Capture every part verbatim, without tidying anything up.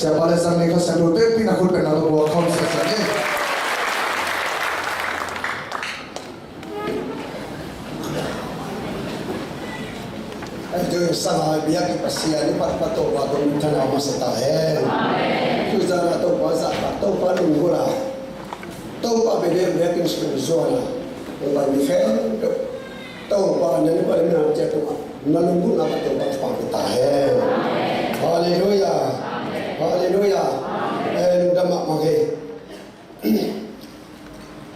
Siapa le sang ni kha sang lut pekpi na khut pen na lo bua khawm sak sak ni. Ai tu sang ai biak i Pasian i pat pat Topa tawh min thang a masa ta hen. Tu zan a Topa zan a Topa lungkul a Topa bia bia biak in sung zuan a Topa mi khen Topa na ni pa le na cia Topa na lungkul na pa Topa thupha ta hen. Halleluia. Halleluia. Eh, lungdam mahmah kei.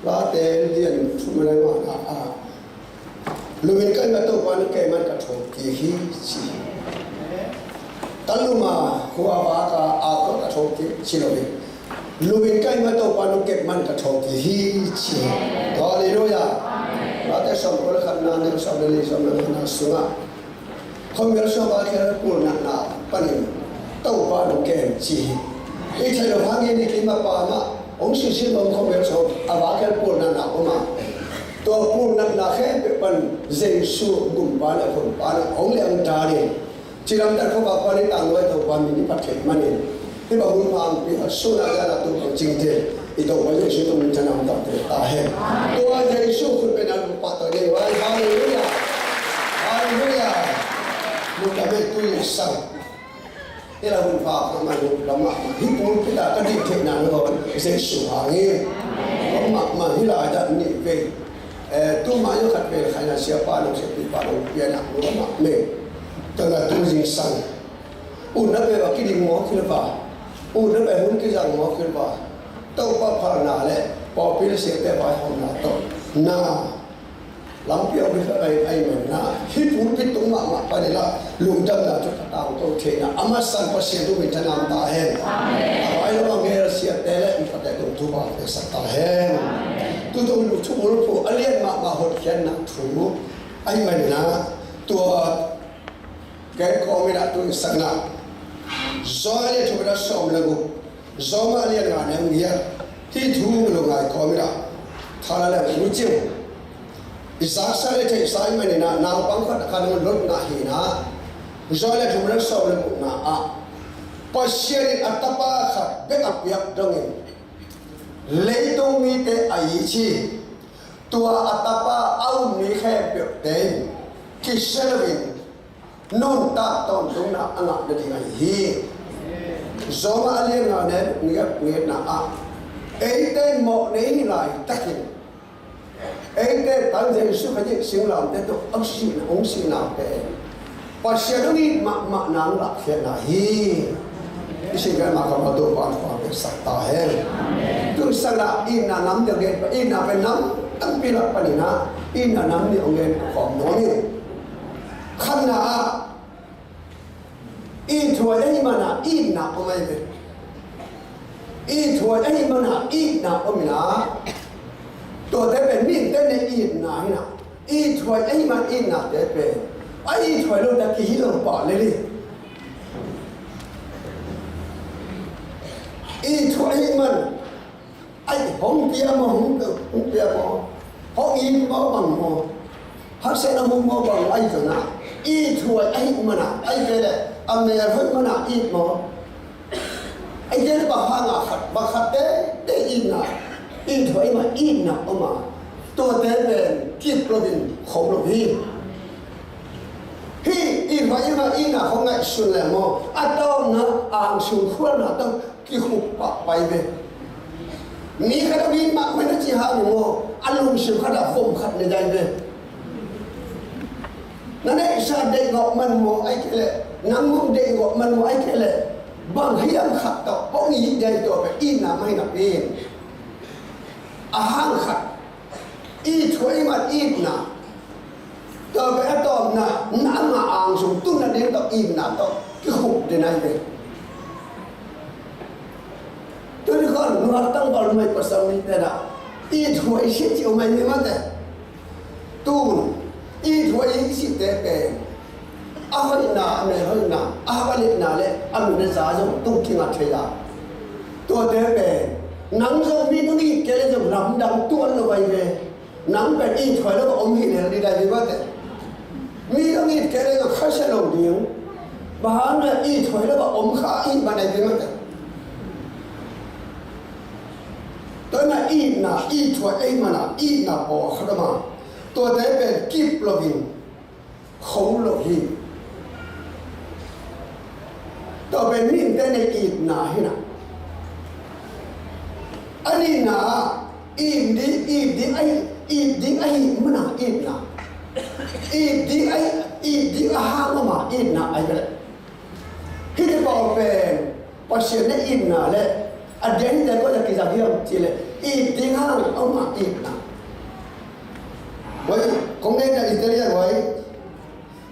Late lian thum le mah na a. Lumin kai ma Topa nu kei man ka thawk ti hi ci. Taluma hua ba ka a ko ka thawk ti ci lo hi. Lumin kai ma Topa nu kei man ka thawk ti hi ci. Halleluia. Late som ko le khat na ne som le li som le na sunga. Khawmial suak a khelpul natna panin Topa nu kem ci hi. I theih loh hangin i kim a pa mah hong sisin om khawmial suak a va khelpul natna om a. Tua pul natna khempeuh pan Jesu gumpa le khunpa na hong liang ta ding. Cidamtat khuavak pan i tangluai Topa min i phat theih manin Hih bang hun hmang pi a sun a zan a tung bang cingte i Topa Jesu tung min thang a hong tangte ta hen. Tua Jesu khut pen a lungpah tawh ding vai. Halleluia. Halleluia. Lungdam e tu i sang. I la hun hmang mahmah lungdam mahmah. Hih pulpit a ka ding theihna lo Jesu hang hi. Lungdam mahmah hi lai dah ni ve. Eh, tu mah i khat vel khaina siapa lo siapipa lo pianah lungdam mahmah. Tangah tu zingsang. Utna peuh a kiding mawk hi lo va. Utna peuh hun kizang mawk hi lo va. Topa phalna le pawlpi le siate vaihawmna tawh na lampi a um hi kha ai ai man na hih pulpit tung mahmah pan ila lungdamna cu ka tangko theihna a masa Pasian tung min thang a om ta hen. A vai lo a ngel siate le mi pate tung thu ba pe sak ta hen. Tu tung lu thu bul phu a lian mahmah hotkhiatna thu ai man na tua Ken kawm in ah tu in sakna Joel a lian thum in ah sawm le guk, Roma a lian nga neu giat, hih thu lungngai kawm in ah thala le mu cing. I zaksa le theihsa i man in ah naupang khat a kan hong lotna hi in ah Joel a lian thum in ah sawm le gukna ah Pasian in a tapa khat bek a piak dongin leitung mite a it hi. Tua a tapa a um mi khempeuhte in kisia loin nuntak tawntungna a ngah nading ahi hi. Roma a lian nga neu giat, giatna ah eite mawh nei hi laitakin eite tang Jesu Khazih singlamteh tawh a sihna, hong sihna pen Pasian hong it mahmah nang lahkhiatna hi. I singkal mah ka ma Topa in thupha pia sak ta hen. Tu in sakna itna nam nih hong gen pa, itna pen nam tampi lak panin ah itna nam nih hong gen pa khawm nuam hi. Khatna ah ithuai ahih mana itna om ahi ve. Ithuai ahih mana itna om in ah tuate pen mihingte nih itna hi in ah ithuai ahih mana itnate pen a ithuai lote kihih lo pah lel hi. Ithuai ahih mana Ai, hong pia maw, hong pia, hong pia maw, hong it maw bang maw, haksatna hong maw bang ai tuna, ithuai ahih mana ai kei leh a mel hoih mana it maw? Ai kei leh bang hanga khat, bang khat tete itna, ithuai ma itna om a, tuate pen kip loin khom lo hi. Hih ithuai ma itna khong ngaihsun leh maw, a tawpna angsung khualna tawh kikhup pah pai ve. Mi khat a it mahmah na cih hang maw, a lungsim khat ah vom khat na dai ve. Na neihsa deih gawh man maw ai kei leh, nang mong deih gawh man maw ai kei leh, bang hiam khat tawh hong it dai tua pen itna mah hi napi in. A hang khat ithuai ma itna, tua pen a tawpna, na ama angsung tun nading tawh itna tawh kikhup ding ahi ve. Tuni khawng nungak tangval numei pasal mite na ithuai si ci om ahi ve mate. Tun ithuai i cihte pen a hoihna, a mel hoihna, a hak a liatna le a min a za zong tung kinga thei a, tuate pen nang zong mi nong it kei leh zong lamdang tuan lo ahi ve. Nang pen ithuai lo a om hi lel ding ahi ve mate. Mi nong it kei leh zong khasia lo ding. Bang hang na ithuai lo a om kha ahih man ahi ve mate. Itna, ithuai ei mana itna pawlkhat om a, tuate pen kip loin kho lo hi. Tua pen mihingte nei itna hi na. A nihna ah it ding, it ding ahi, it ding ahi mana itna. It ding ahi, it ding a hang om a itna ahi ve leh. Hihte pawl pen Pasian na itna le a diakdiak koi a kizang hiam cih leh it ding hang a om a itna. Wai, kong ngeina Italian wai.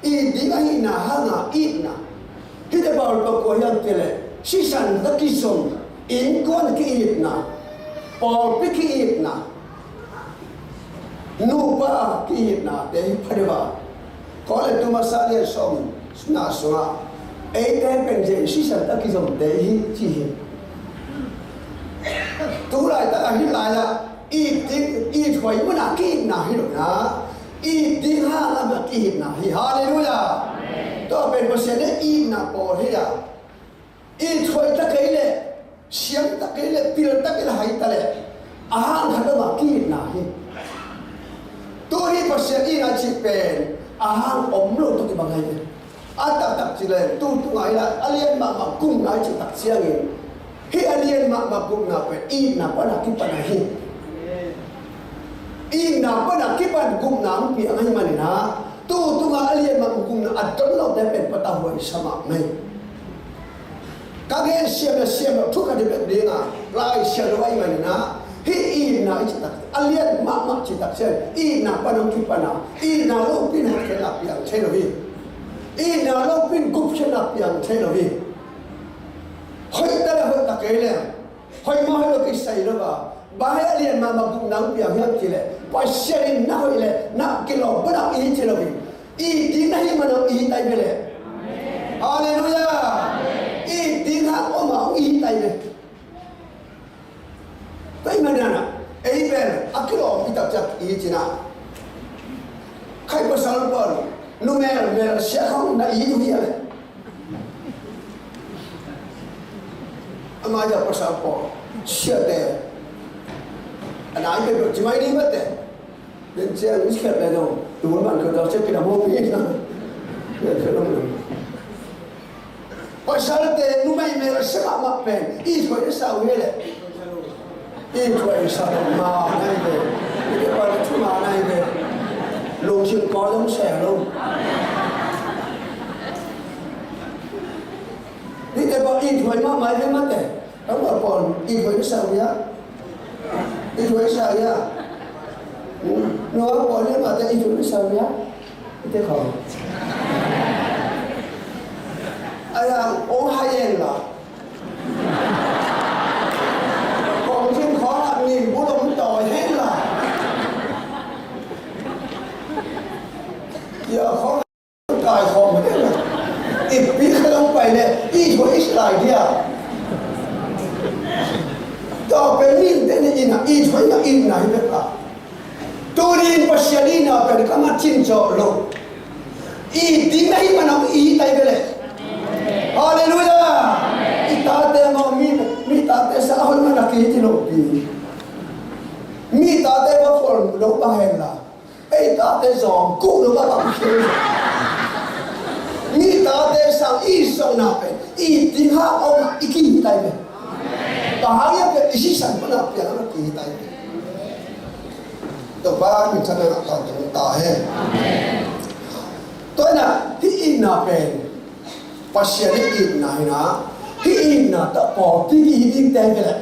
It ding ahihna hanga itna. Hihte pawl pen kua hiam cih leh sisan a kizom, innkuan ki-itna, pawlpi ki-itna, nupa ki-itnate hi pha deuh a. Korin tu masa lian sawmna sungah eite pen Jesu sisan a kizomte hi ci hi. Tu laitak a hih lai-ah it ding, ithuai mana ki-itna hi lo na, it ding hanga mana ki-itna hi. Halleluiah. Tua pen Pasian in itna pawl hi a. Ithuai ta kei leh, siam ta kei leh, pil ta kei leh, hai ta leh, a hang khat om a ki-itna hi. Tu hi Pasian itna cih pen a hang om lo tawh kibang hi. A taktak cih leh tu tungah hi lai a lian mahmah gupna i cih tak ciangin, hih a lian mahmah gupna pen itna pana kipana hi. Itna pana kipan gupna hong piang ahih manin ah, tu tungah a lian mahmah gupna a don lote pen patauhuai sa mahmah hi. Ka gen siam le siam lo thu ka ding bek ding a, Lai Siangtho ahih manin ah, hih itna i cih tak, a lian mahmah cih tak ciang, itna pan hong kipana, itna lopi in hotkhiatna piang thei lo hi. Itna lopi in gupkhiatna piang thei lo hi. Hoih ta le hoih ta kei le, hoih mah hoih lo kisai lo a, bang hang a lian mahmah gupna hong piang hiam cih leh, Pasian in na hoih le na kilawm mana i hi ci lo hi. It ding na hih mana i hi ta hi ve leh. Halleluiah. It ding hang om a i hi ta hi ve. Tua ahih manin ah, ei pen a kilawm i tak ciang i hi ci na. Khai pasal pawl numei mel sia khawng na it uh hi a leh. Ama ja pasal pawl siate a nai pen ci mai ding mate. Den ciang i khiat le dong tu man ko dau sia pi dam ho pi na. Pasalte numei mel sia mahmah pen ithuai na sa uh hi leh. Ithuai sa lo ma nai ve. Ithuai sa lo ma nai ve. Lungsim kawlom se lo. Hihte pawl ithuai mahmah hi ve mate. Tangval pawl ithuai na sa uh hia? Ithuai sa hia? Noah pawl hia mate ithuai na sa uh hia? Ite khaw. Ai ang ong hai en la. Kong jin khaw la min bu lom tawi hen la. Ya khaw kai khawm hi ding a. Ipi kha dong pai le ithuai i sa lai dia. Tua pen mihingte na itna, ithuai na itna hi bek a. Tuni in Pasian itna pen ka mat cin zawh lo. It ding na hih mana i hi ta hi ve leh. Halleluiah. I tate maw mi, mi tate sa a hoih mana ki hi ti lo pi. Mi tate va khual lo bang hen la. Ei tate zawng kuh lo bang bang khe. Mi tate sang i sawngna pen i ting hang om i ki hi tai pen. Bang hang ia pen i sisan pana piang a ki hi tai pen. Topa min thang na ta ta he. Tua na hih itna pen Pasian i itna hi na, hih itna tawh pawlpi ki hi ding te hi ve leh.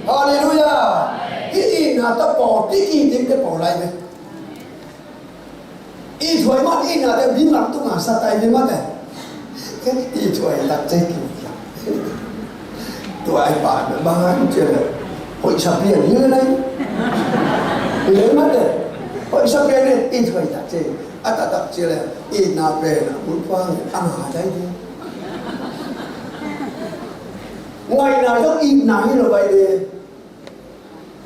Halleluiah. Hih itna tawh pawlpi ki hi ding te pawl lai ve. Ithuai mah itna te mi mak tung a sa tai ve mah te. Ithuai tak cei ki. Tua ai pa bang cia le. Hoih sa pian hi le lai. Hi le mah te. Hoih sa pian hi ithuai tak cei. A taktak cia le itna pen a bulphuang a ngah dai ding. Ngaihna zong itna hi lo bai ding.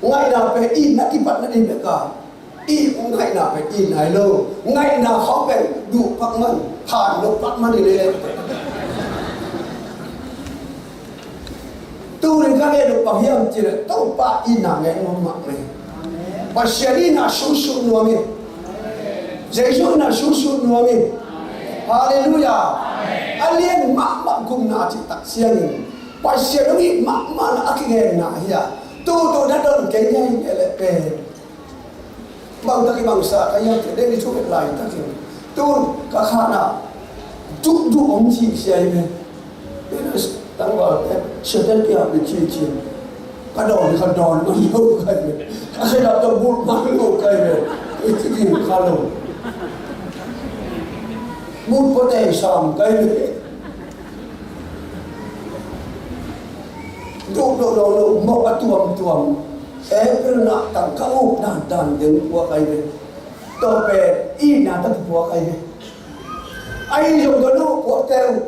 Ngaihna pen itna kipat na ding bek a. Ngaihna pen itna hi lo. Ngaihna khawng pen duh pak man, han lo pak man hi le. Tu ni ka ngen uh bang hiam cih leh Topa itna ngen nuam mahmah hi. Pasian itna sungsuh nuam hi. Jesu itna sungsuh nuam hi. Halleluiah. A lian mahmah gupna cih tak ciangin Pasian hong it mahmahna a kigenna hi a, tutu na don kei hi a hi kei leh pen bang tak i bang sa ka hiam cih leh ni thu et laitakin tun ka khan ah duhduh om cih sia hi ve. Tangval te siatel kiap ni cih cih ka dawn ka dawn man lo ka hi ve. Ka khedap tawh bulh man lo ka hi ve. I ci ding kha lo. Bulh pawtei sam ka hi ve. Duh duh lo lo mawh a tuamtuam. April nahtang ka uk dandan ding puak ahi ve. Tua pen itna tawh kipuak ahi ve. Ahi zong ka nu puakte uh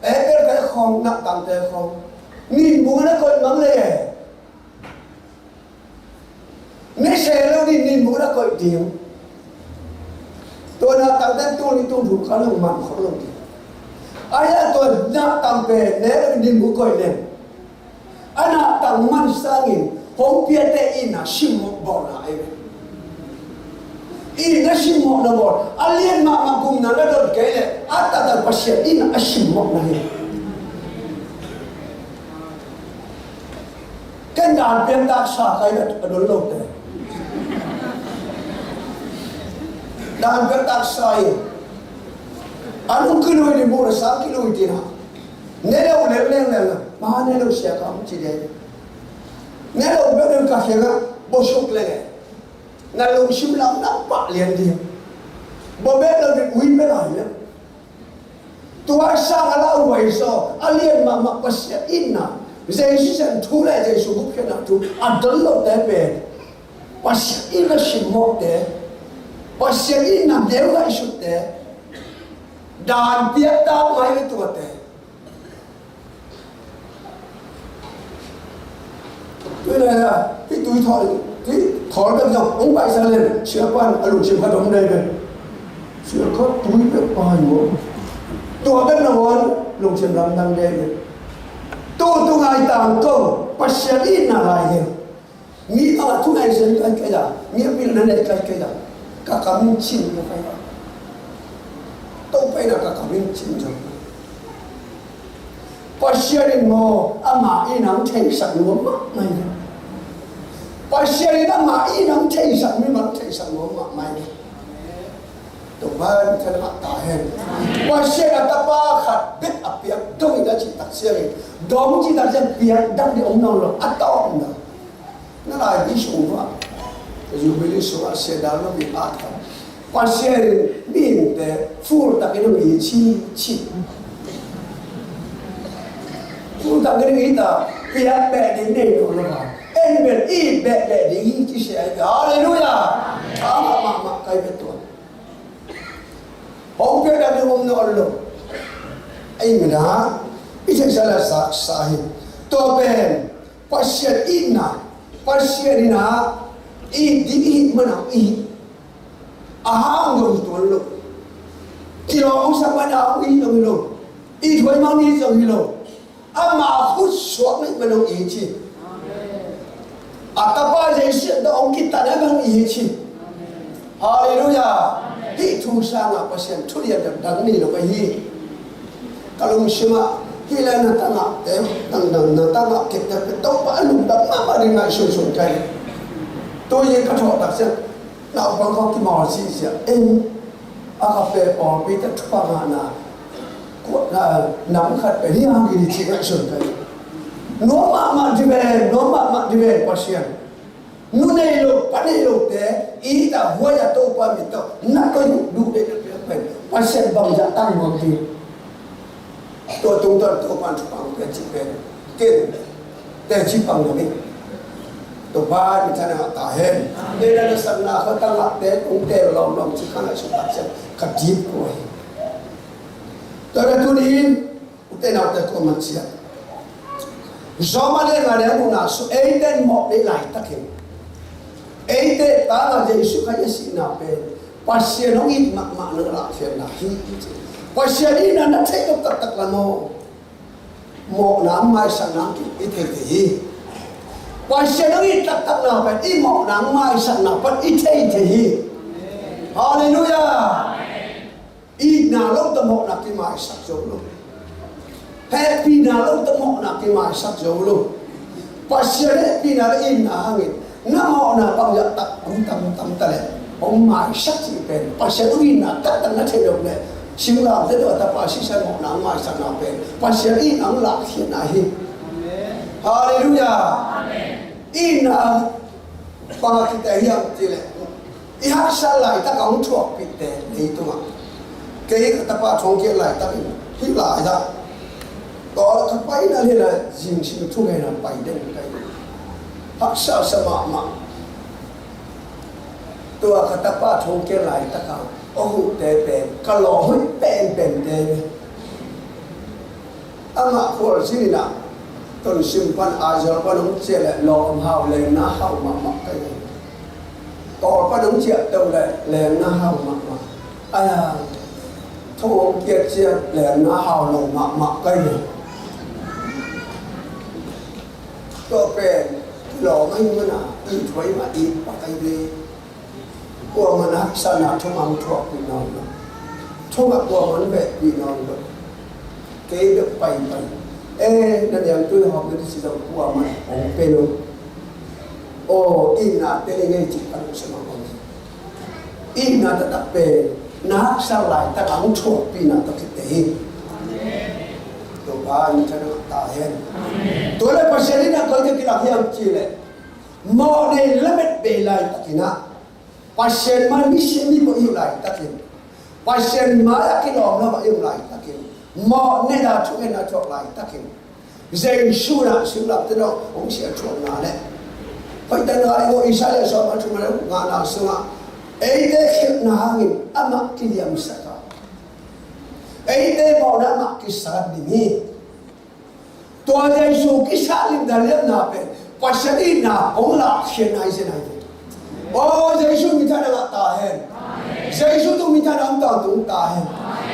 April ka khawng nahtangte khawng. Ninbung na koih mang le. Ni se lo ni, ninbung na koih ding. Tua nahtangte tul ni tul thum kha lo man khawh lo ding. Ahi a tua nahtang pen ne lo ninbung koih leng. A nahtang man sangin hong piate itna simmawh bawlna ahi ve. Itna simmawhna bawl a lian mahmah gupna na don kei leh a taktak Pasian itna a simmawhna hi. Ken dan piang taksa kai a don lote. Dan piang taksa hi. A nung kilui ni mura sang kilui tina. Ne lo leng leng leng a ma ne lo sia ka hong ci dei. Ne lo bek leng ka hiang a bosuk leng e. Na lungsim lam na pah lian ding. Bo bek lo ding ui bek ai leng. Tua sang a lauhuai zaw a lian mahmah Pasian itna. Jesu sian thu le Jesu gupkhiatna thu a don lote pen Pasian itna simmawhte, Pasian itna neu ngaihsutte, dan piaktak ngai ve tuate. Tui lai a hih tui thawl, tui thawl bek zong hong paisa len siapa in a lungsim khat om dei ve. Sia khat tui bek pai maw. Tua bek nangawn lungsim lamdang dei ve. Tu tu ngai tang ko Pasian itna lai hi. Mi a thu ngai zen kai kai a, mi a pilna nei kai kai a, ka kam in cin lo kai a. Topa in a ka kam in cin zong. Pasian in maw ama in ang theisak nuam mahmah hi. Pasian in ama in ang theisak mi mang theisak nuam mahmah hi. Tua ban thang a ta hen. Pasian a tapa khat bek a piak dong in a cih tak ciangin dong cih tak ciang piak dang di om nawn lo a ta om dang. Na lai di sung va Jubilee sung a sia dang lo mi at khat Pasian in mihingte fur takin hong it ci ci. Fur takin hong it a piak beh ding nei lo lo va en bel it beh beh ding hi ci sia. Halleluiah. Ama mahmah kai beh tua. Hong piak dan ding om nawn lo. Ahi mina i theihsa le sa sa hi. Tua pen Pasian itna, Pasian itna i ding i hih mana i hih a hang dong hi tuan lo. Kilawm hong sak mana hong i hih dong hi lo. I thuai mang i hih dong hi lo. Ama khut suak nih man hong i hi ci. A tapa Jesu dah hong kitan a man hong i hi ci. Halleluiah. Hih thu sangah Pasian thu lian dang ni lo ka hi. Ka lungsimah hih le na tangah te dangdang na tangah kepte pe Topa a lungdam mahmah ding ngaihsun sun kai. Tui ka thawh tak siang. Naupang khawng kimawl sihsiah. Ei, a ka pe pawlpi ta thupha ngahna nam khat pe hi hang hi ci ngaihsun ka hi. Nuam mahmah diven, nuam mahmah diven Pasian. Nu nei lo, pa nei lote i ta huai a Topa min tawh na koi duh duh dei na piak pen Pasian bang zah tang nuam hi. Tua tungtawn Topa'n thupha hong pia cih pen ken teci pang lo hi. Topa'n i thanah ta hen. Tena na sakna kha tangah te tung te lawmlawm cih kha ngaihsut tak ciang ka dip ko hi. Tua na tuni-in ute naute ko man ciah Roma lian nga lian gukna sung eite mawh nei laitakin eite tangah Jesu Khrih a sihna pen Pasian hong it mahmah na lahkhiatna hi. Pasian itna na theih lo taktak lam aw. Mawhna maisak nang i thei thei hi. Pasian hong it taktakna pen i mawhna maisakna pan i thei thei hi. Halleluiah. Itna lo tawh mawhna kimaisak zo lo. Hehpihna lo tawh mawhna kimaisak zo lo. Pasian hehpihna le itna hangin na mawhna bang zah tak om tam tam ta le hong maisak cih pen Pasian hong itna taktak na theih loh le singlamteh tawh a tapa sisa mawhna hong maisakna pen Pasian itna hong lakkhiatna hi. Halleluiah. Itna bang a kite hiam cih leh i haksa laitak a hong thuakpihte leitungah. Kei ka tapa thong kiat laitakin hih lai-ah tawl ka paina le la zingsim thungeina pai den kai. Haksa sa mahmah. Tua ka tapa thong kiat laitaka aw huhte pen ka lawm hoih penpente. Amah khualzin inah Tonsim pan Aizawl pan hong ciah leh lawm hau lengna hau mahmah ka hi. Kawl pan hong ciah to leh lengna hau mahmah. Aia, thong hong kiat ciah lengna hau lo mahmah ka hi. Tua pen lawm ahi mana i thuai mah i pak ahi ve. Kuaman haksatna thong a hong thuakpih nawn lo. Thong a kuaman vehpih nawn lo. Kei bek paipai. E, na niangtui hawm na disi zong kuaman hong pe lo. Aw, itna te i ngei cih ka lungsim ah hong hi. Itna taktak pen na haksa laitak a hong thuakpihna tawh kite hi. Topa in thang ta hen. Tua le Pasian in a koi te kilak hiam cih leh mawhnei lamet bei laitakin ah Pasian mai misi mi pawh i hih laitakin, Pasian mai-ah kilawm lo a i hih laitakin, mawhnei a thungetna thuak laitakin, Jesu na singlamteh tawh hong siah thuakna le hoihtak na i ngaw Isaiah sawm a thum a le ngana sungah eite khelhna hangin amah kiliamsak a, eite mawhna amah kisat ding hi. Tua Jesu kisat limna liamna pen Pasian itna hong lakkhiatna hi zen ahi ve. Aw, Jesu minthanna ngah ta hen. Jesu tung minthanna om tawntung ta hen.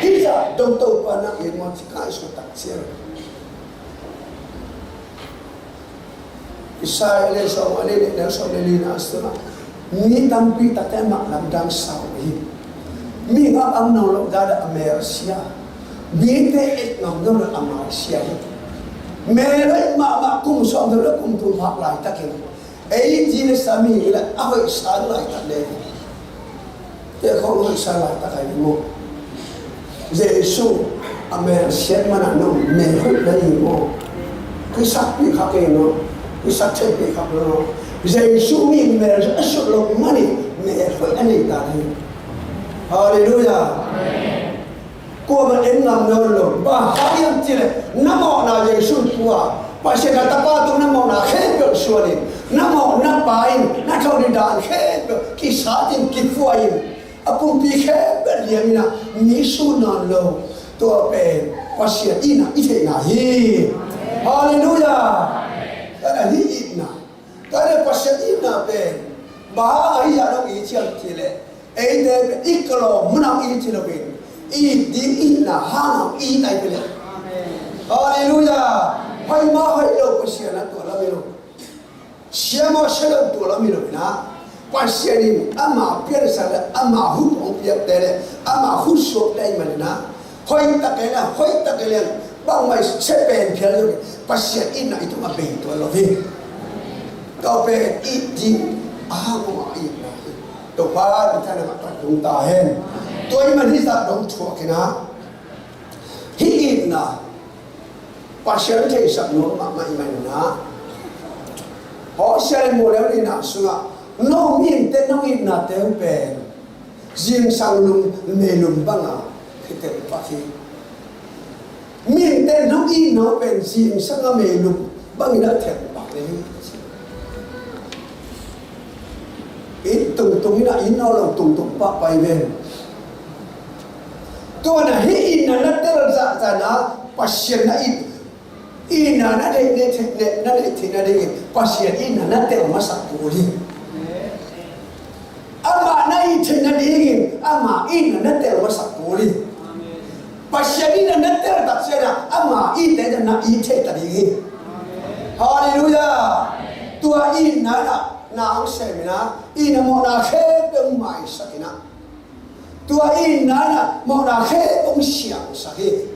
Hih zah dong Topa na it maw ci ka i suak tak ciang. Isaiah le sawm a le nih le sawm le lina sungah mi tampi takte amah lamdang sau hi. Mi ngak ang nawn loh dada a melsia, mite et ngam nawn loh a melsia hi. Mel hoih mahmah kum sawm le kum thum phak laitakin eighty le sami le a hoih sang laitak le hi. Tua khawng hoih sa laitak ahi maw? Jesu a melsiat manah nong mel hoih na hi maw? Kisakpih kha kei maw? Kisak theihpih kha maw? Jesu mi mel a sut lo manin mel hoih a nei ta hi. Halleluiah. Kuamah en ngam nawn lo. Bang hang hiam cih leh na mawhna Jesu in pua. Pasian a Tapa tung na mawhna khempeuh suan in, na mawhna Pa in na thawn ding dan khempeuh kisat in, kipuah in, a pumpi khempeuh liam in ah mi sun nawn lo. Tua pen Pasian itna i theihna hi. Halleluiah. Tua na hi itna. Tua na Pasian itna pen bang hang a hih zah dong i ciam cih leh eite pen i kalawm munah i ci lo in, i ding itna hang a i tai pen leh. Halleluiah. Hoih mah hoih lo Pasian a tua lam hi lo. Siam aw sia lo tua lam hi lo in ah, Pasian in ama piansak le ama hun hong piakte le ama hun suakte ahih manin ah, hoih tak le hoih tak le bangmah i sia pen phial lo, Pasian itna i tungah bei tuan lo hi. Tua pen i ding a hang a itna hi. Topa in thang a tak tung ta hen. Tua ahih man hih zah dong thuak in ah, hih itna Pasian theisak nuam mahmah ahih manin ah, Hosea le Mual le nihna sungah, no mihingte nong itnate uh pen zingsang lum meilum banga kitel pak hi. Mihingte nong itna uh pen zingsang a meilum bangin a tel pak hi. It tungtung in ah, it nawn lo tungtung pah pai ven. Tua na hih itna na tel zahzah na Pasian na it, itna na neih theih, na neih theihna dingin Pasian itna na tel masak kul hi. Amah na it theihna dingin ama itna na tel masak kul hi. Pasian itna na tel tak ciangin ah ama itna na it thei ta ding hi. Halleluiah. Tua itna in ah na hong sem in ah, itna mawhna khempeuh hong maisak in ah, tua itna in ah mawhna khempeuh hong siangsak hi.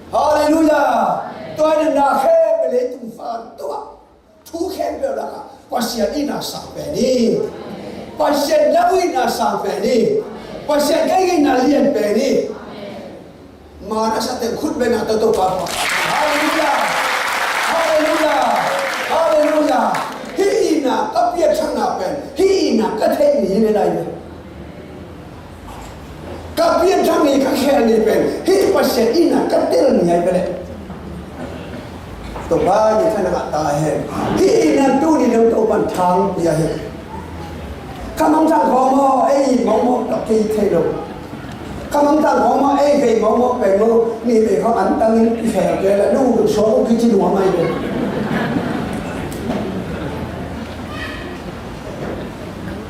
Halleluiah. Tua itna khempeuh leitung vantung ah thu khempeuh lakah Pasian itna sang pen hi. Pasian nang itna sang pen hi. Pasian kei itna lian pen hi. Maan a sa teng khut bengin Topa, Topa. Halleluiah. Halleluiah. Halleluiah. Hih itna ka pianthakna pen, hih itna ka theih ni hi le lai ve. Ka pianthak ni, ka khel ni pen hih Pasian itna ka tel ni ahi ve leh. Topa ni kha na ngah ta hen. Hih itna tuni dong Topa'n thang pia hi. Ka mangthang khawng maw, ei mawkmawk tawh kei thei lo. Ka mangthang khawng maw, ei vei mawkmawk pen maw, ni vei khawng an tangin i khel kei la nu suak uh kici nuam ahi ve.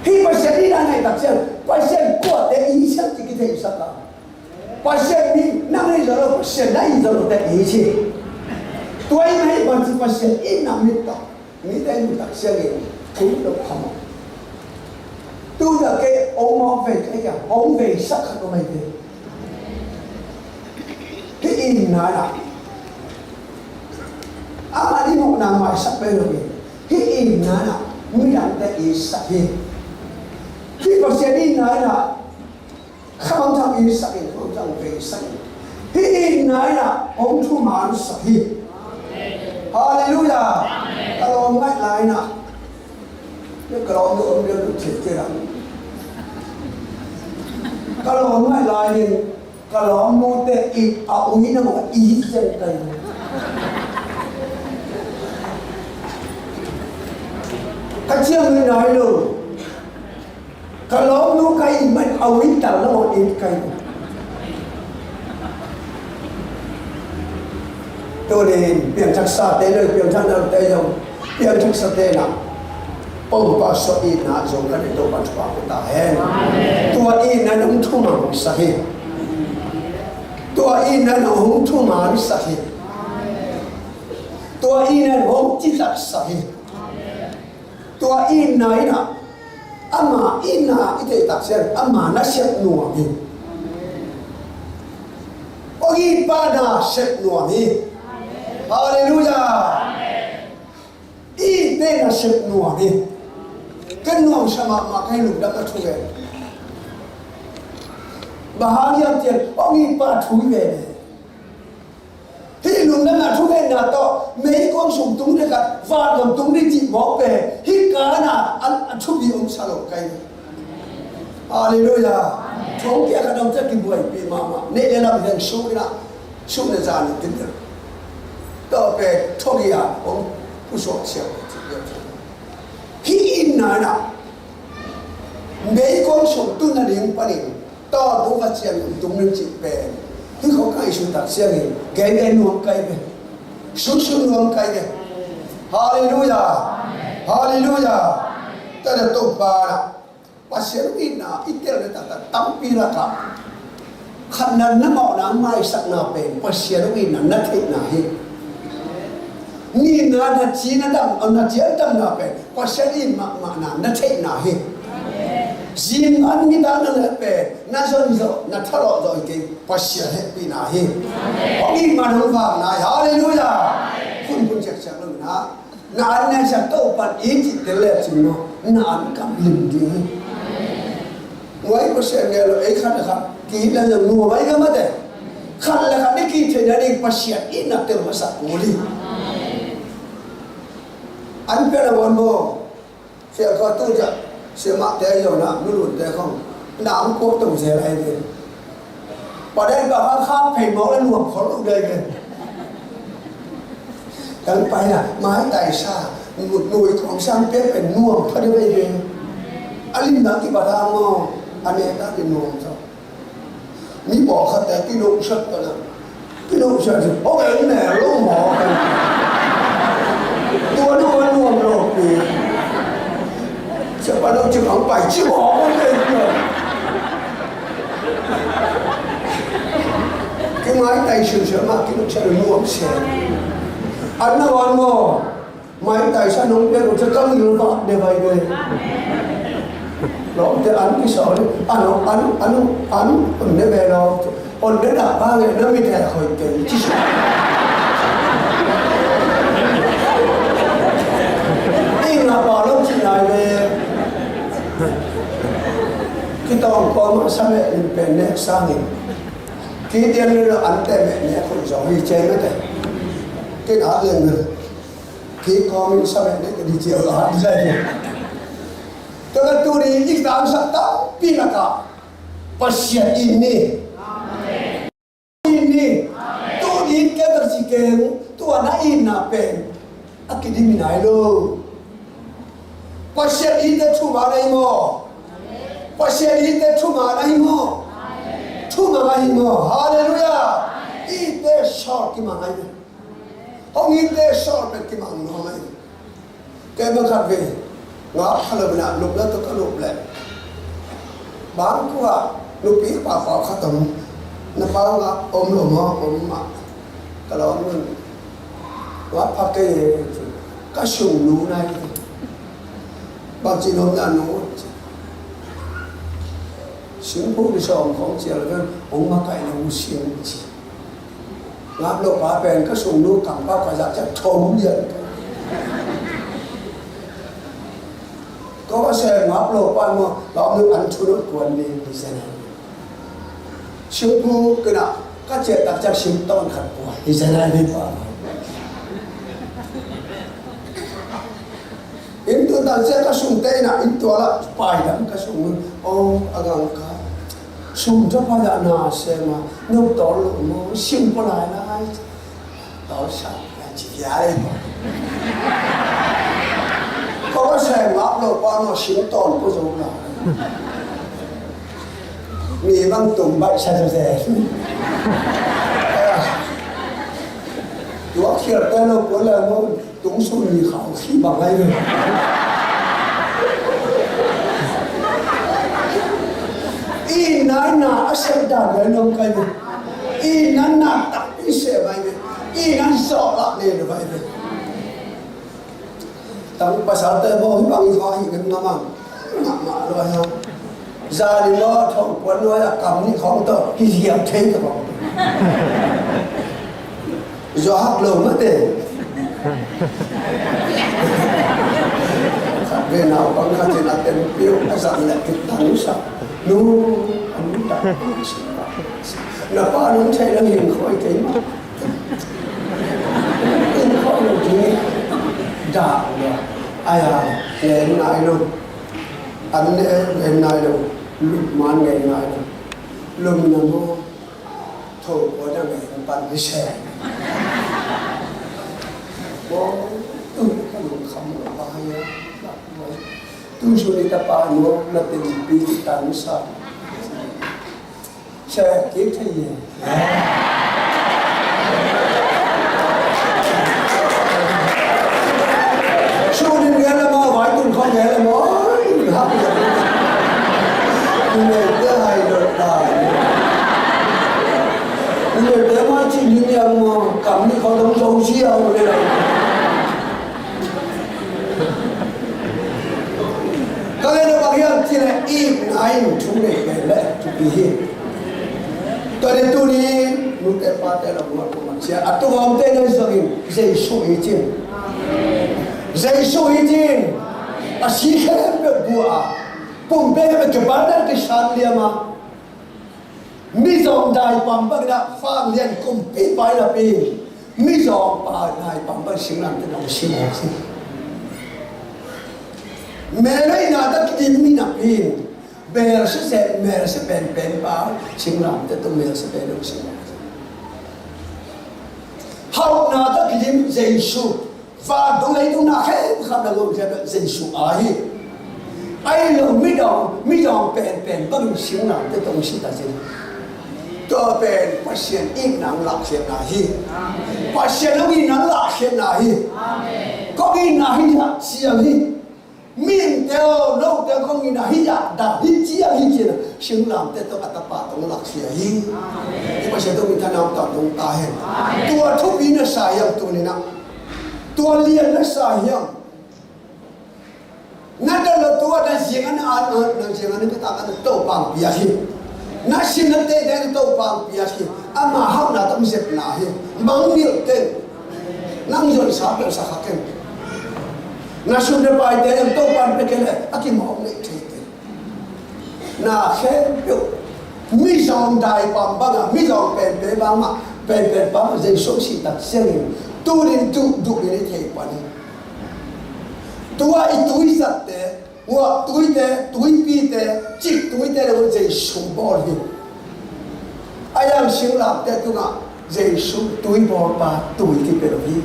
Hih Pasian itna ngaih tak ciang Pasian kuate i siam ci kitheihsak a, Pasian mi nang i zo lo, Pasian na i zo lote i ci. Tua i ngaih bang ci Pasian itna mit tak, mite i mu tak ciangin thu lo kha maw. Tu zah kei hong mawk vei kei a, hong veisak khat om ahi ve. Hih itna in ah amah i mawhna maisak pen lo hi. Hih itna in ah midangte itsak hi. Hih Pasian itna in ah khamangthang itsak in, khamangthang veisak in, hih itna in ah hong thumansak hi. Halleluiah. Ka lawm ngaih lai in ah, ka lawmnu om lian lo thei kei la. Ka lawm ngaih lai in ka lawmnute it a ui na mawh it cian kai lo. Ka ciang ngaih lai lo. Ka lawmnu ka it man a ui tal lo in kai. Tunin piangthaksate lo, piangthaknate zong, piangthaksate na pongpa suah itna zong ka nei Topa thupha ko ta hen. Tua itna in hong thumangsak hi. Tua itna in hong thumangsak hi. Tua itna in hong citaksak hi. Tua itna in ah ama itna i theih tak ciang ama na sep nuam hi. Hong itpa na sep nuam hi. Halleluiah. Ite na sep nuam hi. Ka nuamsa mahmah ka hi, lungdam a thu ve. Bang hang hiam cih leh hong itpa thu hi ve. Hih lungdamna thugenna tawh meikuang sung tung ding khat, vangam tung ding cih mawk pen hih Kain a, a, a thupi om sa lo kai. Halleluiah. Thong kia khat om ciang kibuaipih mahmah. Neih le lam heng suk in ah, suk le zan in tin deuh. Tawh pen thong ia om pusuak siam. Hih itna in ah meikuang sung tun nading panin tawntung va cian tung ning cih pen hih khawng ka ngaihsut tak ciangin genge nuam kai ve. Suksun nuam kai ve. Halleluiah. Halleluiah. Tua na Topa na Pasian hong itna i telna taktak tampi lakah khatna na mawhna maisakna pen Pasian hong itna na theihna hi. Nihna na ci na dam, na ci a damna pen Pasian it mahmahna na theihna hi. Zing an midang na leh pen na zon zawh, na thalawh zawh hi kei, Pasian hehpihna hi. Hong it man hong vakna hi. Halleluiah. Phunphun ciakciak lo na. Na an na ciang Topa'n it cih tel lecin maw, na an kam lim ding hi. Nuai Pasian ngen lo, ei khat le khat ki-it le zong nuam ahi ka mate. Khat le khat i ki-it theihna ding Pasian itna tel masa kul hi. An pian a ngawn maw? Fiangkha tu ciah siamahte zong na, nulunte khong na ang kuak tong zel ahi ve. Padai bang a khak phei mawk le nuam khol lo dai ve. Kan pai na mai taisa nui kong sang pia pen nuam pha deuh ahi ve. A lim dang kipat hang maw, a ne dang ki nuam zaw. Mi pawlkhatte kinuhsiat ka na, kinuhsiat hi. Hong en ne lo maw? Tua nuam nuam lo pi. Siapa lo ci bang pai ci maw? Hong en ne. Sia nuam sia. An na wan maw? Mai tai sa nong pia ko ca kang yu ba de bai de. Lo te an ki sa ni. An an an an ne be lo. On ne da ba nge na mi te khoi te ci. Ing na ba lo ci nai be. Ki tong ko ma sa me in pe ne sa ni. Ki tian ni lo an te me ne khoi zong hi che me te. Ki na leng. Kei kawmin sa mek dek ka di ciau lo, ha, di zai. Tua ka tu ni i tangsak tampi lakah Pasian in ni. In ni. Tu in ke ka si keng, tua na in na pen a kidim nai lo. Pasian in te thuma na hi maw? Pasian in te thuma na hi maw? Thuma na hi maw? Halleluiah. In te sawl kimang na hi. Hong in te sawl pen kimang nuam hi. Kei bang khat ve, ngak kha lo bina lupna tawh ka lup leh, bang kua nupi papa khat om, na pa ngak om lo maw, om mah, ka lawm nun. Ngak pha kei, ka sung nu nai. Bang ci nuam na nu ci. Singpuk ni sawm khong cial kan hong makaih lo mu sing ci. Ngap lo pa pen ka sung nu kang pa ka zak ciak thong lian. Ko ka se ngap lo pa mo, lawm nu an thu lo kuan ni, hi zen. Singpuk kena ka ciak tak ciak sing ton khat kuan, hi zen ai ni pa. Inn tu tan sia ka sung te ina inn tua la pai dam ka sung. Oh, a gang ka sung ta pa da na se ma no tol lo mo sim ko lai lai. Tol sa la ci ya le mo. Ko se ngap lo pa no sim ton ko zo la. Mi bang tum bai sa sa se. Tua khial te lo ko la mo. Tung sun ni khau khi bang ai ve. I nai na a sem dan ve nong kai ve. I nan na tak i sem ai ve. I nan so la ne lo ai ve. Tang pasal te bo bang i kho hi kan na mang. Ngah ngah lo ai ha. Zan i lo thong puan lo ai a kam ni khong to hi hiam thei to khong. Zo hak lo mate. Khat ve nau bang khat in a ten piu a zan le kit tan sa. Nu, a nu ta. Na pa nong thei lang hing khoi kei ma. Hing khoi lo ding. Da lo. Ai ai, len nai lo. An ne len nai lo. Lup man len nai lo. Lum na mo. Tho ko na len pan ni se. Ko tu ka lum kham lo ba ya. Tu su ni ta pa no na tin pi tan sa. Sa kik thei ye. Sunin ngen la maw, vai tun khawng ngen la maw. Oi, hak ngen. Nungei te hai lo ta. Nungei te mai ci ning yang maw, kam ni khawng dong zo sia maw le. Ka ngen a bang hiam cih leh itna in thu nei pen le thupi hi. Tua leh tuni nute pate lo mual pum a cia a tungawmte na zongin Jesu hi cin. Jesu hi cin. A si khempeuh bua a pumpe khempeuh kipalna kisang liam a. Mizawng daipam bangin ah fang lian kumpi pai napi mizawng pa daipam bang singlamteh dong si mawk si. Mel a ina ta kidim mi napi mel sese mel se penpen pa singlamteh dong mel se pen dong si mawk si. Hauhna ta kidim Jesu. Vantung leitung na khempeuh na gawm khempeuh Jesu a hi. Ahi lo midawng midawng penpen bangin singlamteh tong si ta cin. Tua pen Pasian itna hong lahkhiatna hi. Pasian hong itna hong lahkhiatna hi. Kong itna hi, siam hi. Mihingte aw, note kong in ah hih ah dah, hih ciang, hih ciang ah singlamteh tawh a tapa tawh lakkhia hi. I Pasian tawh minthanna om tawntung ta hen. Tua thupi na sa hiam tuni-in ah? Tua lian na sa hiam? Na dal lo tua na ziang an, an, an, na ziang an, na pia tak an, Topa'n piak hi. Na sin na teh teh Topa'n piak hi. Ama hauhna tawh zepna hi. Mangngilh teh. Nang zon sa peuh sa kha ken. Na sum na paite Topa'n pia kei leh a kimawk nei thei teh. Na khempeuh mizawng dai pam bang a, mizawng penpen bang mah, penpen bang mah Jesu si tak ciangin tuni-in duhduh in i thei pan hi. Tua i tuizatte, nguah tuite, tuipite, cik tuite le Jesu bawl hi. A yang singlamteh tungah Jesu tuibawlpa tui kipia lo hi.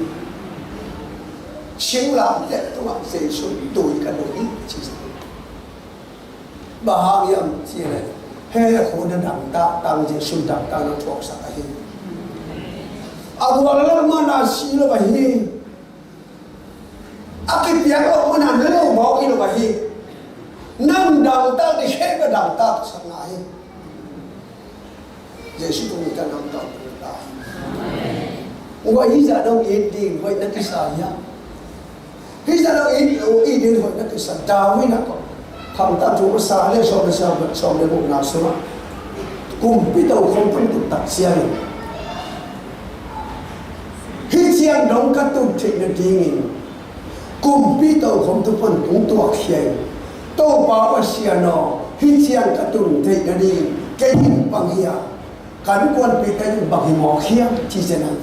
Singlamteh tungah Jesu tui ka duh hi, ci. Bang hang hiam cih leh, he, a khut na dangtak tang, Jesu dangtak na thuaksak ahi. A guallelh man a si lo ahi. A kipiak loh man a na lo mawk hi lo ahi. Nang dangtak ding, he, ka dangtaksakna hi. Jesu tung minthanna om tawntung ta hen. Ua, hih zah dong it ding hoih na kisa hiam? Hih zah dong it, it ding hoih na kisa. David in ah, Khamtam thu a sawm le, sawm le, sawm le, sawm le gukna sungah kumpi tokhom tung tut tak ciangin, hih ciang dong ka tun theih nadingin kumpi tokhom tung pan kong tuakkhia in, Topa Pasian aw, hih ciang ka tun theih nading kei in bang hiam? Ka innkuanpihte in bang hi mawk hiam? Ci ciangin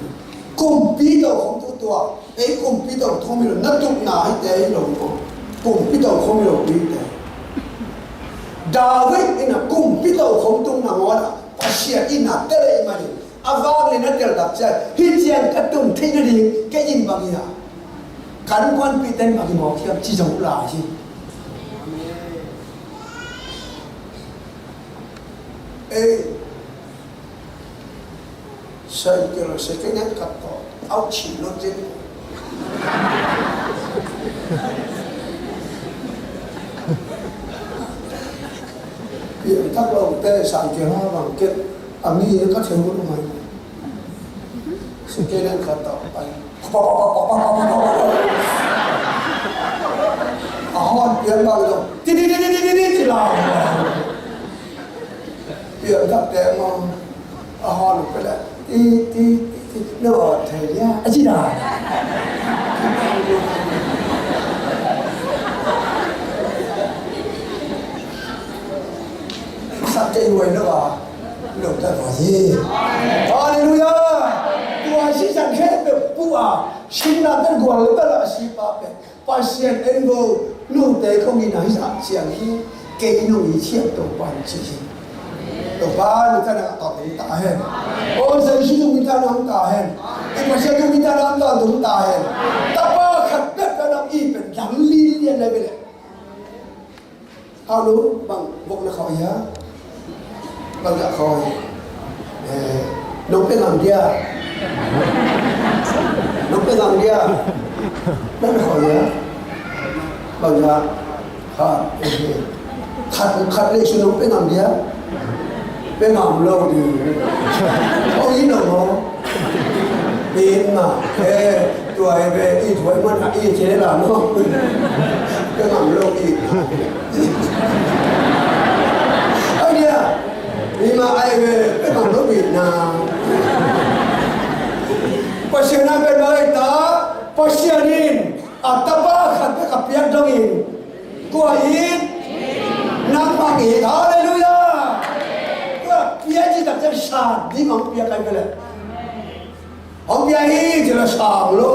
kumpi tokhom tung tuak. Ei kumpi tokhom hi lo, na tupna hite hi lo maw? Kumpi tokhom hi lo hite. David in ah kumpi tokhom tung nangawn ah Pasian in ah tel ahih manin, a vang le na tel tak ciang, hih ciang ka tun theih nading kei in bang hiam? Ka innkuanpihte in bang hi mawk hiam, ci zo lai hi. Ei, cycle second hand khat tawh a cih lo cin. Piangthak lote cycle ha bang ket a mi ka thei hun mai. Second hand khat tawh pai. A hon piang bang lo. Ti, ti, ti, ti, ti, ti, ti, ci la. Piangthakte maw, a hon pia leh, ti, ti, ti, ti, no thei dia, a ci da. Sak kei huai lo a, lo ta huai hi. Halleluiah. Tua sisan khe pe pu a, singlamteh guallelh a si pa pe. Pasian en vo, note kong in ah hih zah ciang hi, kei nong it hiam, Topa'n ci hi. Topa minthanna om tawntung ta hen. Aw, Jesu minthanna om ta hen. I Pasian minthanna om tawntung ta hen. Tapa khat peuh ka nong it pen dang lilian lai ve leh. Hau lu, bang vok na khawh hia? Bang zah khawh hia? Eh, nong pia ngam dia? Nong pia ngam dia? Nong na khawh hia? Bang zah? Khat, eh, eh. Khat, khat le su nong pia ngam dia? Pia ngam lo ding. Ong it lo maw? Pia in ma. Eh, tua hi ve, it huai man a it hi la maw? Pia ngam lo it. Ai dia, mi ma ai ve, pia ngam lo it na. Pasian a pen ma ai ta, Pasian in a tapa khat bek a piak dongin, kua it? Nangmah it. Halleluiah. Kua piak ci tak ciang san ding hong piak ai ve leh. Hong piak hi ci leh sang lo.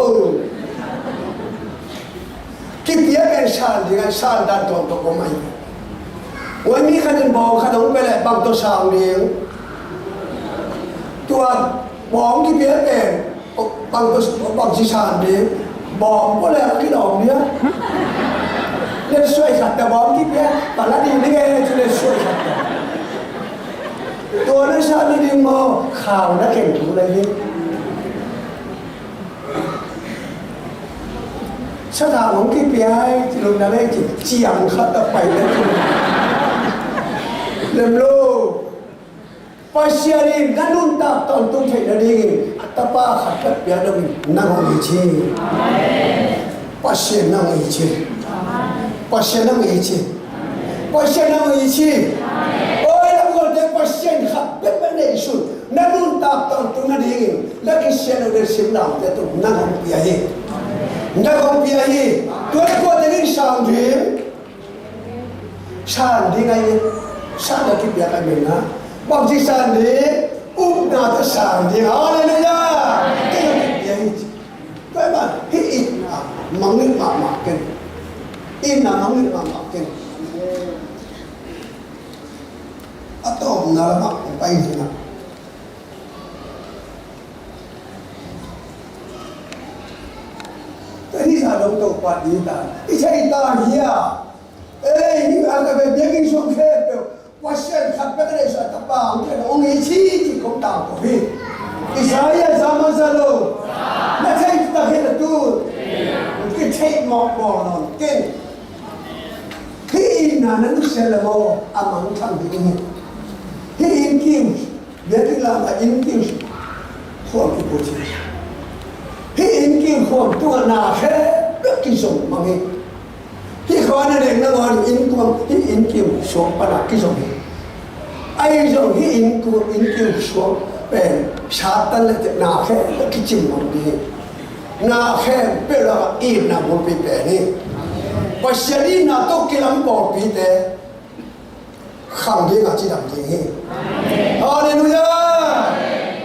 Kipia pen san ding a, san dan tuamtuam om ai. Huai mi khat in bawng khat hong pia leh bang tawh sang ding? Tua bawng kipia pen bang tawh, bang ci san ding? Bawng pua leh a kilawm dia. Letsuai khat tawh bawng kipia, bang la ding ding e, ci letsuai khat tawh. Tua na sa na ding maw, khau na ken thu lai hi. Sathau hong kipia hi ci lo na lei ci, ciang khat a pai na ci. Lem lo. Pasian in na nuntak tawntung theih nadingin a tapa khat peuh pia dongin nang hong hi ci. Pasian nang hong hi ci. Pasian nang hong hi ci. Pasian nang hong hi ci. Oi, lamgualte, Pasian khat peuh peuh neihsun na nuntak tawntung nadingin na kisiat lo na sim lamte tung nang hong pia hi. Nang hong pia hi. Tua na kuate ning sang ding. San ding a hi, san a kipiak a hi mena. Bangci san ding, upna tawh san ding. Halleluiah. Kei a kipiak hi. Tua hi mah, hih itna mangngilh mahmah ken. Itna mangngilh mahmah ken. A tawpna lamah kong pai ding a. Tua hi zah dong Topa ding ta. I thei ta hia. Ei, hi a ka ve biakinn sung khempeuh Pasian khat peuh a neihsun a tapa hong piak hong hi ci ci kong tangko hi. Isaiah za mah za lo. Na thei tak hi na tu. Kitheih mawkmawk nawn keng. Hih itna na nusia le maw a mangthang ding hi. Hih inn kim, biakinn lam a inn kim khuam kiput hi. Hih inn kim khuam tungah na khempeuh kizom mang hi. Hih khua na nek nangawn inn kuang, hih inn kim suang panah kizom hi. Ahi zong hih inn kuang, inn kim suang pen Satan le te na khempeuh kicim mang ding hi. Na khempeuh lakah itna bulpi pen hi. Pasian itna tawh kilam pawlpite khang ding a cidam ding hi. Halleluiah.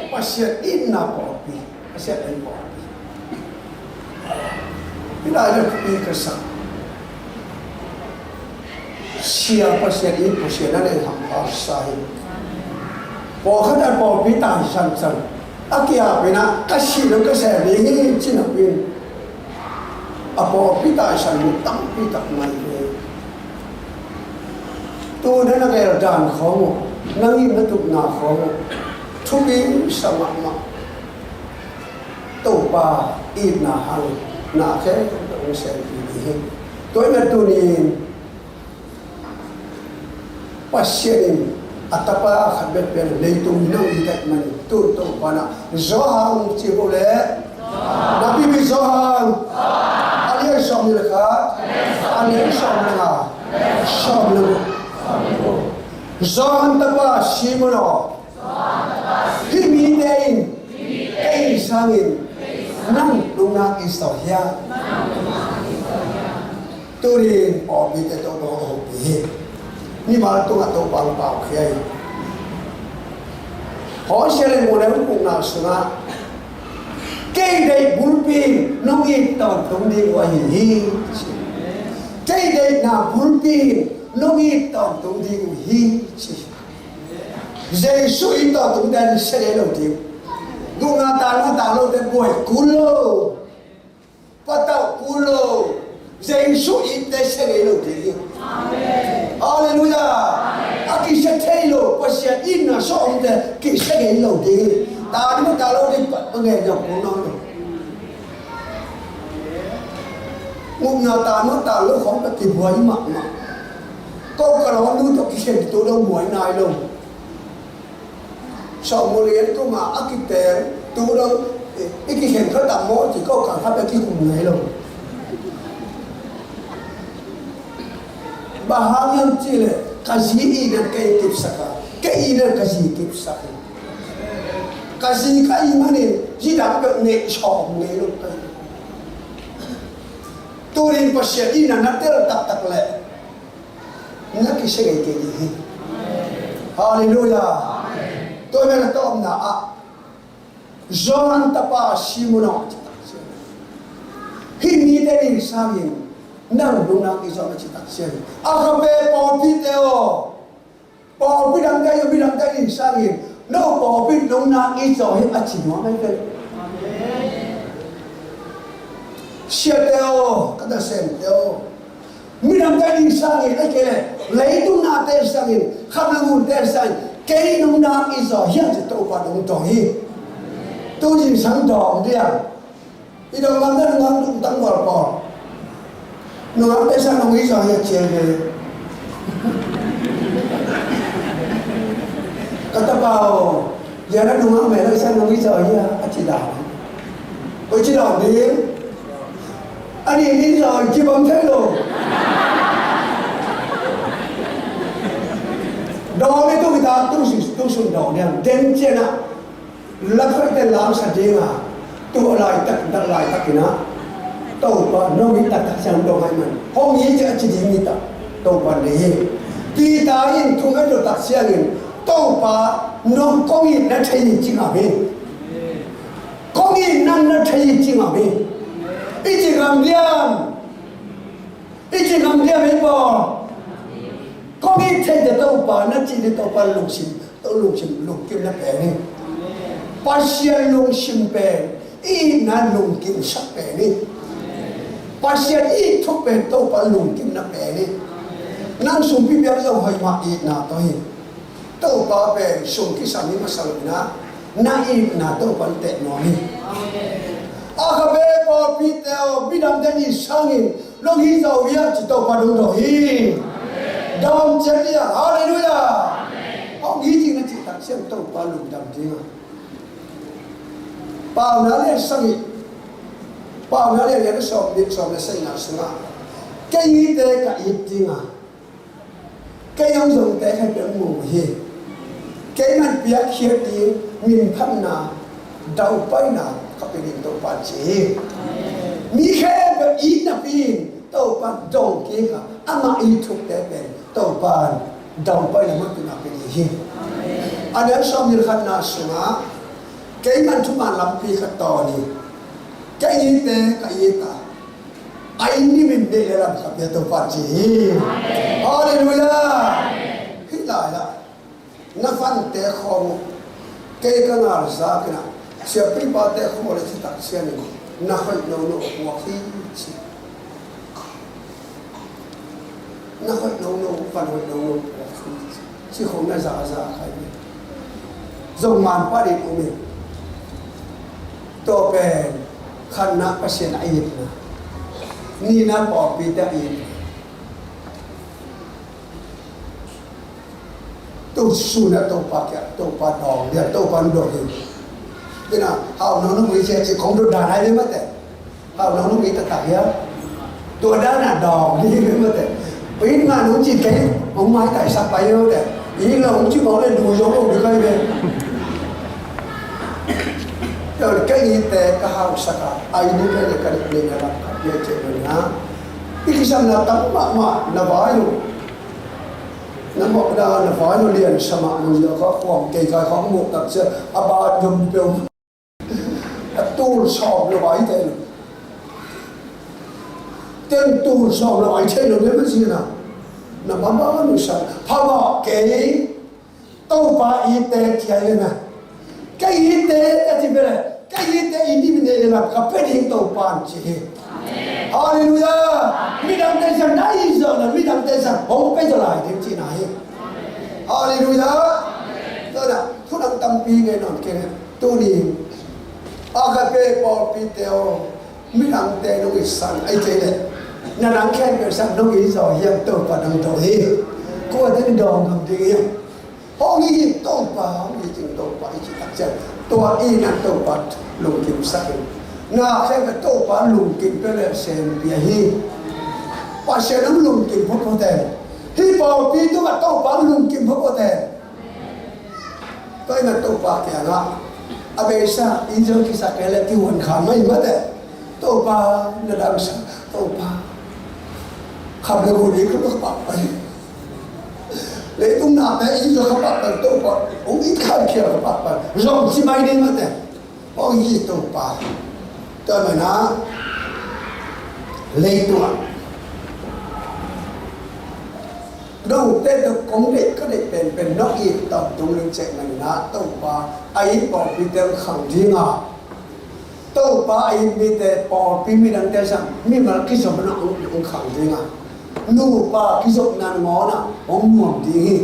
Pasian itna pawlpi. Pasian in pawlpi. Hih lai le thupi ka sak. Sia Pasian in Pasian a nei hampha sa hi. Pawlkhat a pawlpi taisan san a kiap in ah ka sih lo ka sem ding hi ci napi in a pawlpi taisan mi tampi tak mai hi. Tu na na gel dan khawng uh, na ngim na tupna khawng uh thupi sa mahmah. Topa itna hang na khempeuh hong sem ding hi. Tua hi na tunin Pasian in a tapa khat bek pian leitung nang i daih manin tun Topa na Johan ci bo le na pipi Johan a lian sawm ni le khat a lian sawm le nga sawm le Johan tapa Simon aw, hih mite in kei sangin nang nunnak i zawh hiam? Tunin pawlpite Topa hong hopih hi. Mimal tungah Topa hong paukhia hi. Hosea le Moses hong pukna sungah kei deih bulpi in nong it tawntung ding uh ahi hi. Kei deihna bulpi in nong it tawntung ding uh hi ci. Jesu it tawntung den sia ngei lo ding. Gupna tanna tang lote buai kul lo. Patauh kul lo. Jesu itte sia ngei lo ding hi. Halleluiah. A kisia thei lo Pasian itna sawmte kisia ngei lo ding hi. Tanna tang lo ding pat pa ngei lo kul nawn lo. Gupna tanna tang lo khawng ka kibuai mahmah. Ko ka lawmnu tawh kikhen tu dong buai nai lo. Sawm mu lian kuma a kiteng tu dong i kikhen kha tam maw ci ko ka kha pia kikum nai lo. Bang hang hiam cih leh ka zi i nan kei kipsak a, kei i nan ka zi kipsak hi. Ka zi ka i manin zi dang peuh neih sawm ngei lo ka hi. Tunin Pasian i nan na tel taktak leh na kisia ngei kei ding hi. Halleluiah. Tua hi a tawpna ah Johan tapa Simon aw, hih mite nih sangin nang nunnak i zawh a ci tak ciang a khape pawlpite aw. Pawlpi dangte aw, mi dangte nih sangin no pawlpi nunnak i zawh hi a ci nuam ahi ve. Siate aw, ka nasemte aw, midangte ding sangin a kei leh leitung nate sangin, khamlangunte sangin kei nunnak i zawh hiam ci Topa nong dong hi. Tu zingsang dawng diam? I dong lam na nang lungtang bual pawl. Nungak te sang nong i zaw hi a ci ve. Ka tapa aw, ya na nungak me lo i sang nong i zaw hi a, a ci dan. Koi ci dan ding. A ni ni zaw i ci bang thei lo. Daw ni tu kita tu si tu sun daw ni ang den cian a. Lakhoi te lamsa dinga, tu a laitak, dak laitakin ah, Topa nong it taktak siang dong hai man. Hong it a ci ding hi ta, Topa nei hi. Peter in thu ngai lo tak siangin, Topa nong kong itna thei hi ci ngam hi. Kong itna na thei hi ci ngam hi. I ci ngam diam. I ci ngam diam hi pawl. Kong it thei te Topa na ci ni Topa lungsim, to lungsim, lungkim na pen hi. Pasian lungsim pen, i itna lungkimsak pen hi. Pasian i it thuk pen Topa lungkim na pen hi. Nang sumpi biak zong hoih mah itna to hi. Topa pen sum kisam hi masa lo na, na itna Topa teh nuam hi. A kha be pawlpi te aw, midang te ni sangin, nong hi zaw hi a ci Topa dong dong hi. Dawm ciat hi a, halleluiah. Hong hi ding na cih tak siang Topa lungdam ding a. Paunak lian sagih, Paunak lian lian sawm, sawm le sagihna sungah, kei hite ka it ding a, kei hong zongte khempeuh hong mu hi. Keiman piakkhiat ding minphatna, daupaina ka pia ding Topa ci hi. Mi khempeuh it napi in Topa dong kik a, amah it thukte pen Topa daupaina mawhna pia ding hi. A lian sawm le khatna sungah, keiman thuman lampi ka tawn hi. Kei hite ka it a, a inn dim in neih le lam ka pia Topa ci hi. Halleluiah. Hih lai-ah na fante khawng uh, kei ka ngal zak in ah, siapi pate khawng le citak ciangin na hoih nono puak hi ci. Na hoih nono, van hoih nono puak hi ci. Ci khawng na zaza khai hi. Zong man pah ding om hi. Tua pen khatna Pasian a itna, nihna pawlpite a itna. Tu sun a Topa kiang, Topa dawng dia, Topa dawng dia. Tina hau nong nong ui cia ci khong dawng dan ai mate. Hau nong nong ui taktak dia. Tua dan a dawng dia mate. Ui nga nong ci kei, ong mai tai sak pai mate. Ui lo ong ci mau le du zong lo du kai be. Tua kei ite ka hau saka, ai ni kei le ka ni na lak ka dia ce na. I kisam na tam mahmah na vai lo. Na mawhna na vai lo lian sa mah lo, ia ka khuam kei kai khawng mawh tak cia a ba dum peuh. A tul sawm lo vai thei lo. Ten tul sawm lo vai thei lo, ne ma ci na. Na ma ba lo sa. Pha mah kei. Topa ite kia hi na. Kei ite, ka ci bele. Kei ite i dim in neih le lam ka pia ding Topa ci hi. Halleluiah. Midangte zang na i zang na midangte zang hong pia zaw lai ding cihna hi. Halleluiah. Tua na, thunang tampi ngei nawn kei. Tuni a ka pe pawlpite aw, midangte nong i san ai kei le. Na nang khen pe san nong i zaw hiam Topa nang to hi. Kua den dawng ngam ding hiam. Hong hi Topa, hong hi cing Topa i ci tak ciang, tua i na Topa lungkim sak in. Na khe ka Topa lungkim pe le sem pia hi. Pasian hong lungkim phot phot e. Hi pawlpi tu ka Topa lungkim phot phot e. Tua i na Topa kiangah a beisa in zong kisak kei le kihuan kha mai mate. Topa na damsa, Topa. Kham le guli ka lok pak pai. Leitung nate in zong ka pak pai Topa. Ong in khan khia ka pak pai. Zong ci mai ding mate. Ong hi Topa. Tua mana leitungah Note tawh kong deih ka deih penpen nong it tawntung ling cek manin ah Topa a it pawlpite hong khang ding a, Topa a it mite pawlpi midangte sang mimal kizopna hong, hong khang ding a, nupa kizopna nangawn ah hong nuam ding hi.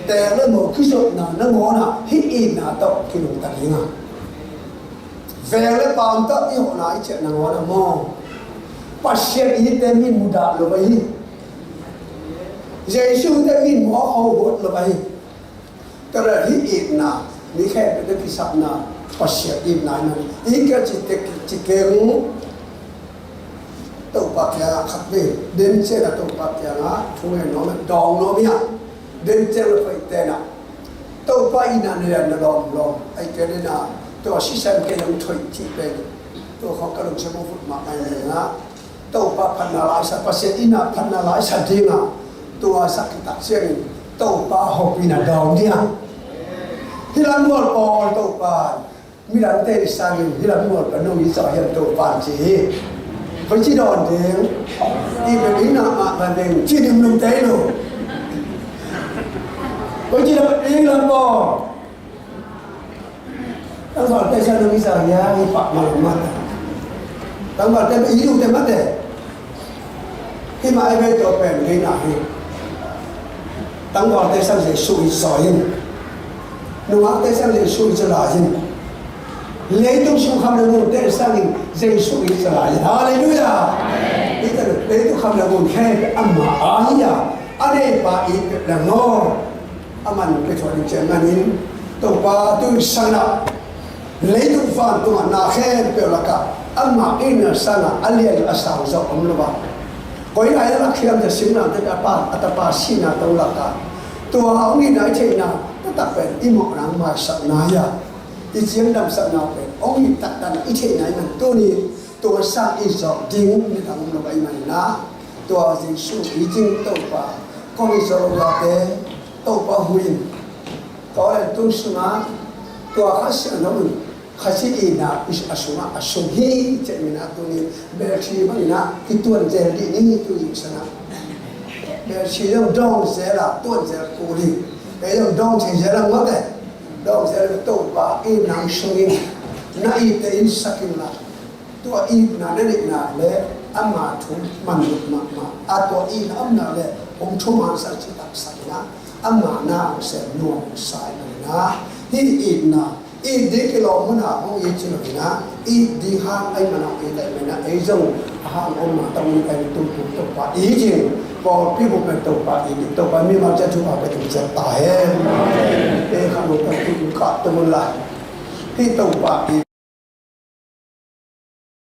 Teek le mo kizopna nangawn ah hih itna tawh kinungta ding a, veng le paam tawh i hawhna i ciah nangawn ah maw, Pasian itte min mudah lo ahi. Jesu itte min mawk ho huat lo ahi. Tua leh hih itna, mi khempeuhte kisapna, Pasian itna hi mah hi. Hih ka ci tek ci keng, Topa kiangah khat vei, den ciangin a Topa kiangah thu ngen nuam, dawng nuam hi a. Den ciang le phaite na, Topa itna na lian na lawm lawm, ai ke le na, tua sisan ke nang thoih cih pen, tua khawng ka lungsim hong phut mahmah hi na. Topa phatna la i sa, Pasian itna phatna la i sa ding a, tua sak khit tak ciangin Topa hopihna dawng ding a. Hih lam mual pawl Topa, midangte i sangin hih lam mual pawl nong i sa hiam Topa ci hi. Koi ci dawn ding, i bek i na mah ka ding ci dim lungte lo. Koi ci dawn ding lam pawl. Tangvalte sa nong i sa hia, i pak malam mate. Tangvalte i lu te mate. Hi mah e, bei to pen gei na hi. Tangvalte sa Jesu i sa in. Nungakte sa Jesu i sa la in. Leitung sung kham le ngun te sa in Jesu i sa la in. Halleluiah. Leitung kham le ngun khe ama a hi a. A nei pa i pe la ngo. A man pe thua ding ciang manin Topa tu sangin ah leitung vantungah na khempeuh lakah ama itna sangah a lian a sang zawh om lo a. Koi lai a lak hiam te singlamteh a pa a tapa sihna tawh lakah tua a hong itna i theihna taktak pen i mawhna hong maisakna hi a, i ciamdamsakna pen hong it taktak i theihna i man tuni tua sang i zawh ding midang om lo a i man hi na. Tua Jesu i cing Topa kong i zawh lo late Topa hu in. Tua le tung sungah tua kha sian lo in kha si itna a sungah a sung hi cih mina tuni belsi bangina i tuan zel dih ni tu yu sana. Belsi zong dawng zel a tuan zel kul hi. Ei zong dawng thei zel a ngawt e. Dawng zel a Topa itna sungin na itte in sak in la. Tua itna na neihna le ama thu manlut mahmah a, tua itna omna le hong thumansak citaksak ina ama na hong sem nuam sa ina. Hih itna it ding kilawm huna hong it ci lo ina, it ding hang ai mana hong it ai mana ei zong a hang om ma tawng in ai tum tum Topa i cing. Pawlpi bup pen Topa i ding Topa mimal ciat thupha pia tum ciat ta hen. Ei khang hong tum tum kah tum un la. Hih Topa i